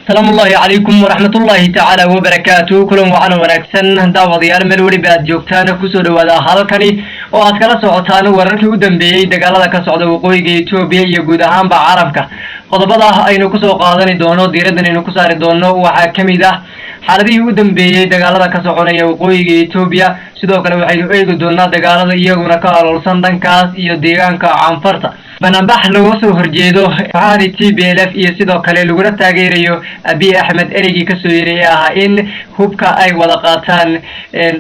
Asalaamu ullaahi calaykum waraxmatullaahi tacaala wabarakaatu. Kulan wacan wanaagsan, daawadayaal, meel weliba aad joogtaan, kusoo dhawaada halkani oo aad kala socotaan wararkii u dambeeyey dagaalada ka socda waqooyiga Etoobiya iyo guud ahaanba caalamka. Qodobada aynu kusoo qaadani doono, diiraddan aynu ku saari doono, waxaa ka mid ah xaaladihii u dambeeyey dagaalada ka soconaya waqooyiga Etoobiya. Sidoo kale waxaynu eegi doonaa dagaalada iyaguna ka aloolsan dhankaas iyo deegaanka Canfarta, banaanbax looga soo horjeedo kooxahani TPLF iyo sidoo kale laguna taageerayo Abiy Axmed ereygii kasoo yeray ee ahaa in hubka ay wada qaataan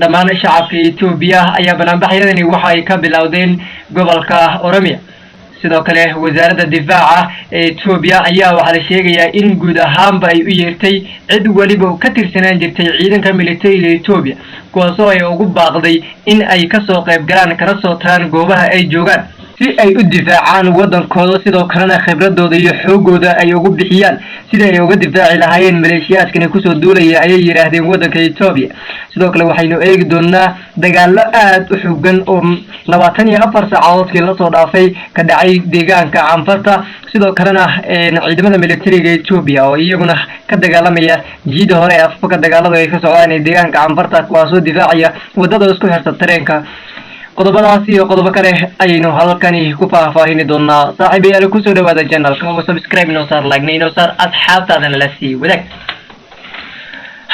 dhammaan shacabka Etoobiya ayaa banaanbaxyadani waxa ay ka bilowdeen gobolka Oromia. Sidoo kale wasaaradda difaaca ee Etoobiya ayaa waxaa la sheegayaa in guud ahaanba ay u yeertay cid weliba ka tirsanaan jirtay ciidanka militariga Etoobiya, kuwaasoo ay ugu baaqday in ay kasoo qayb galaan kana soo tagaan goobaha ay joogaan si ay u difaacaan waddankooda, sidoo kalena khibradooda iyo xoogooda ay ugu bixiyaan sidii ay uga difaaci lahaayeen maleeshiyaadkani kusoo duulaya, ayay yidhaahdeen, waddanka Etoobiya. Sidoo kale waxaynu eegi doonaa dagaallo aad u xooggan oo 24 saacadoodkii lasoo dhaafay ka dhacay deegaanka Canfarta. Sidoo kalena ciidamada militariga Etoobiya oo iyaguna ka dagaalamaya jiida hore ee afka dagaaladu ay ka socdaan ee deegaanka Canfarta, kuwaasoo difaacaya waddada isku xirta tareenka. Qodobadaas iyo qodobo kale ayaynu halkani ku faahfaahini doonaa. Saaxiibayaal, kusoo dhawaada channelka oo subscribe inoo saar, like inoo saar, asxaabtaadana la sii wadaag.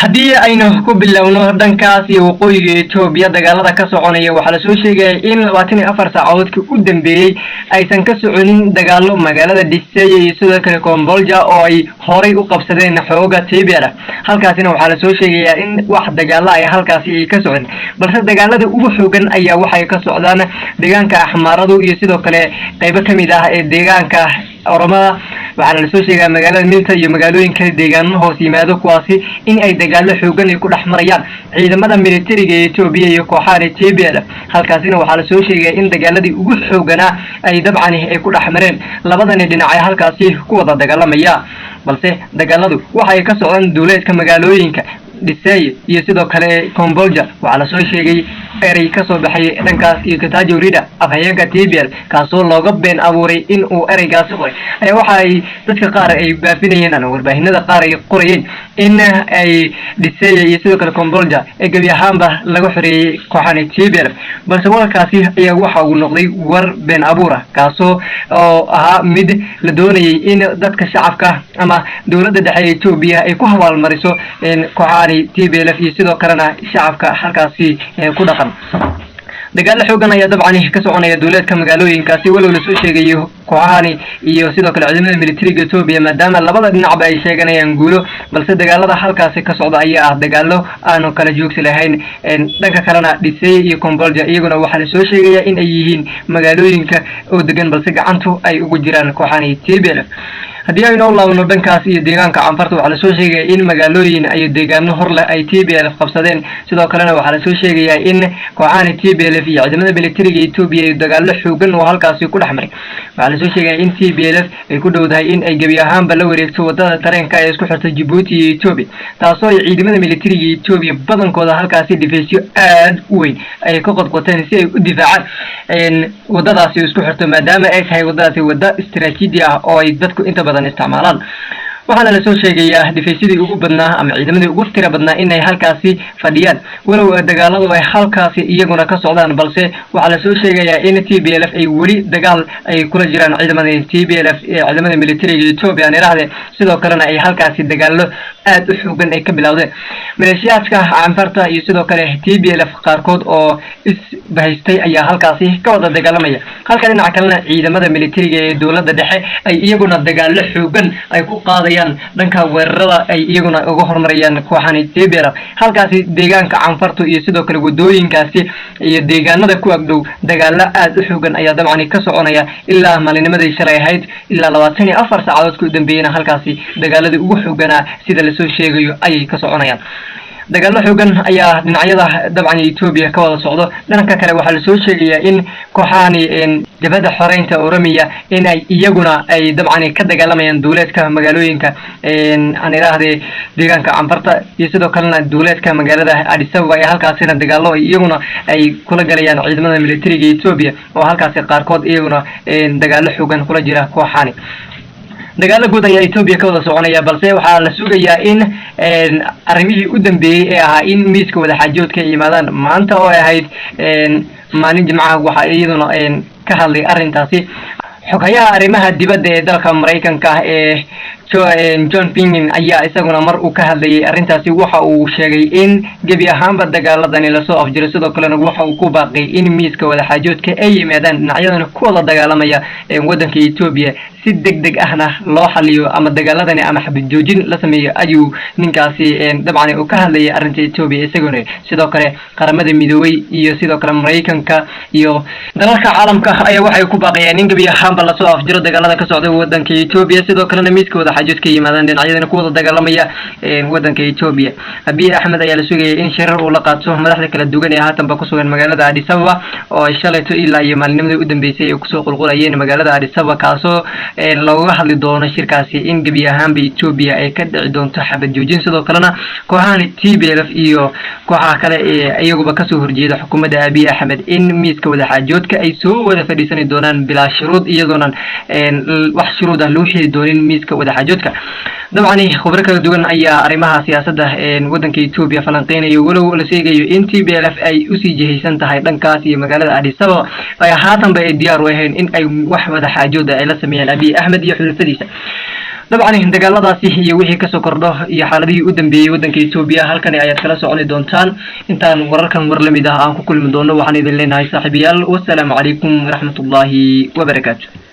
Haddii aynu ku bilowno dhankaas iyo waqooyiga Etoobiya, dagaalada ka soconaya, waxaa lasoo sheegaya in 24 saacadoodkii u dambeeyey aysan ka soconin dagaalo magaalada Dhiseye iyo sidoo kale Kombolja oo ay horay u qabsadeen xooga TPLF. Halkaasina waxaa lasoo sheegayaa in wax dagaalo ay halkaasi ay ka socon, balse dagaalada ugu xoogan ayaa waxay ka socdaan deegaanka Axmaaradu iyo sidoo kale qeybo kamid ah ee deegaanka Oromada. Waxaana lasoo sheegaa magaalada Milta iyo magaalooyin kale, deegaano hoos yimaado kuwaasi, in ay dagaalo xoogan ay ku dhex marayaan ciidamada militariga ee Etoobiya iyo kooxaha TPLF. Halkaasina waxaa lasoo sheegaya in dagaaladii ugu xooganaa ay dabcani ay ku dhex mareen labadani dhinac ee halkaasi ku wada dagaalamaya, balse dagaaladu waxay ka socdaan duuleedka magaalooyinka Dhisey iyo sidoo kale Combolja. Waxaa lasoo sheegay erey kasoo baxay dhankaas iyo Getachew Reda, afhayeenka TPL, kaasoo looga been abuuray in uu ereygaasi qoray, ayaa waxa ay dadka qaar ay baafinayeen ama warbaahinada qaar ay qorayeen in ay Dhiseye iyo sidoo kale Combolja ee gebi ahaanba laga xoreeyey kooxani TPL. Balse warkaasi ayaa waxa uu noqday war been abuur ah, kaasoo oo ahaa mid la doonayay in dadka shacabka ama dowladda dhexe ee Etoobiya ay ku hawaalmariso kooxahani TPLF iyo sidoo kalena shacabka halkaasi ku dhaqan. Dagaalo xoogan ayaa dabcani ka soconaya duuleedka magaalooyinkaasi, walow lasoo sheegayo kooxahani iyo sidoo kale ciidamada militariga Etoobiya, maadaama labada dhinacba ay sheeganayaan guulo, balse dagaalada halkaasi ka socda ayaa ah dagaalo aanu kala joogsi lahayn. Dhanka kalena Dhisey iyo Combolja iyaguna waxaa lasoo sheegaya in ay yihiin magaalooyinka oo degan, balse gacantu ay ugu jiraan kooxahani TPLF. Haddii aynu u laabno dhankaas iyo deegaanka Canfarta, waxaa lasoo sheegaya in magaalooyin iyo deegaano hor leh ay TPLF qabsadeen. Sidoo kalena waxaa lasoo sheegayaa in kooxahani TPLF iyo ciidamada militariga Etoobiya iyo dagaalo xoogan oo halkaasi ku dhex maray. Waxaa lasoo sheegaya in TPLF ay ku dhowdahay in ay gebi ahaanba la wareegto wadada tareenka ee isku xirta Jibuuti iyo Etoobiya, taasoo ay ciidamada militariga Etoobiya badankooda halkaasi dhifeysyo aad u weyn ay ka qodqoteen si ay u difaacaan wadadaasi isku xirto, maadaama ay tahay wadadaasi wadda istaraatiiji ah oo ay dadku inta badan isticmaalaan. Waxaana lasoo sheegayaa dhifaysyadii ugu badnaa ama ciidamadii ugu tira badnaa inay halkaasi fadhiyaan, walow dagaaladu ay halkaasi iyaguna ka socdaan, balse waxaa lasoo sheegayaa in TPLF ay weli dagaal ay kula jiraan ciidamada TPLF, ciidamada militariga Etoobiya aan iraahde. Sidoo kalena ay halkaasi dagaalo aad u xoogan ay ka bilowdeen maleeshiyaadka Canfarta iyo sidoo kale TPLF qaarkood oo isbahaystay ayaa halkaasi ka wada dagaalamaya, halka dhinaca kalena ciidamada militariga ee dowladda dhexe ay iyaguna dagaalo xoogan ay ku qaadayaan dhanka weerarada, ay iyaguna uga horumarayaan kooxani TPLF. Halkaasi deegaanka Canfartu iyo sidoo kale wadooyinkaasi iyo deegaanada ku agdhow dagaalo aad u xoogan ayaa dabcani ka soconaya ilaa maalinimadii shalay ahayd. Ilaa 24 saacadood ku dambeeyena halkaasi dagaaladii ugu xooganaa, sida lasoo sheegayo, ayay ka soconayaan. Dagaalo xoogan ayaa dhinacyada dabcan Etoobiya ka wada socdo. Dhanka kale waxaa lasoo sheegayaa in kooxahani jabhadda xoreynta Oromiya in ay iyaguna ay dabcan ka dagaalamayaan duuleedka magaalooyinka, aan idhaahde, deegaanka Canfarta iyo sidoo kalena duuleedka magaalada Addis Ababa ee halkaasina dagaalo iyaguna ay kula galayaan ciidamada militariga Etoobiya oo halkaasi qaarkood iyaguna dagaalo xoogan kula jira kooxahani. Dagaalo guud ayaa Etoobiya ka wada soconaya, balse waxaa la sugayaa in arrimihii u dambeeyey ee ahaa in miiska wadaxaajoodka ay yimaadaan maanta oo ay ahayd maalin Jimcaha. Waxaa iyaduna ka hadlay arrintaasi xoghayaha arrimaha dibadda ee dalka Maraykanka ee John Blinken ayaa isaguna mar uu ka hadlayay arrintaasi waxa uu sheegay in gebi ahaanba dagaaladani lasoo afjiro. Sidoo kalena waxa uu ku baaqay in miiska wadaxaajoodka ay yimaadaan dhinacyadana ku wada dagaalamaya waddanka Etoobiya, si deg deg ahna loo xaliyo ama dagaaladani ama xabad joojin la sameeyo ayuu ninkaasi dabcan uu ka hadlayay arrinta Etoobiya isaguna. Sidoo kale Qaramada Midoobay iyo sidoo kale Maraykanka iyo dalalka caalamka ayaa waxay ku baaqayeen in gebi ahaanba lasoo afjiro dagaalada ka socda waddanka Etoobiya, sidoo kalena miiska wadaxaajoodka yimaadaan dhinacyadana ku wada dagaalamaya waddanka Etoobiya. Abiy Axmed ayaa la sugayay in shirar uu la qaato madaxda kala duwan ee haatanba kusugan magaalada Addis Ababa, oo ay shalayto ilaa iyo maalinimadii u dambeysay ay kusoo qulqulayeen magaalada Addis Ababa, kaasoo looga hadli doono shirkaasi in gebi ahaanba Etoobiya ay ka dhici doonto xabad joojin. Sidoo kalena kooxahan TPLF iyo kooxaha kale ee iyaguba kasoo horjeeda xukuumadda Abiy Axmed in miiska wadaxaajoodka ay soo wada fadhiisani doonaan bilaa shuruud, iyadoonan wax shuruud ah loo xiri doonin miiska wadaxaajoodka. Dabcan khubro kala duwan ayaa arrimaha siyaasadda waddanka Etoobiya falanqeynayo, walow la sheegayo in TPLF ay usii jihaysan tahay dhankaas iyo magaalada Addis Ababa, ay haatanba ay diyaar u ahayn in ay wax wadaxaajooda ay la sameeyaan Abiy Axmed iyo xulafadiisa. Dabcan dagaaladaasi iyo wixii kasoo kordho iyo xaaladihii u dambeeyey waddanka Etoobiya halkani ayaad kala soconi doontaan. Intaan wararkan war lamid ah aan ku kulmi doono, waxaan idin leenahay, saaxiibayaal, wasalaamu calaykum waraxmatullaahi wabarakaatu.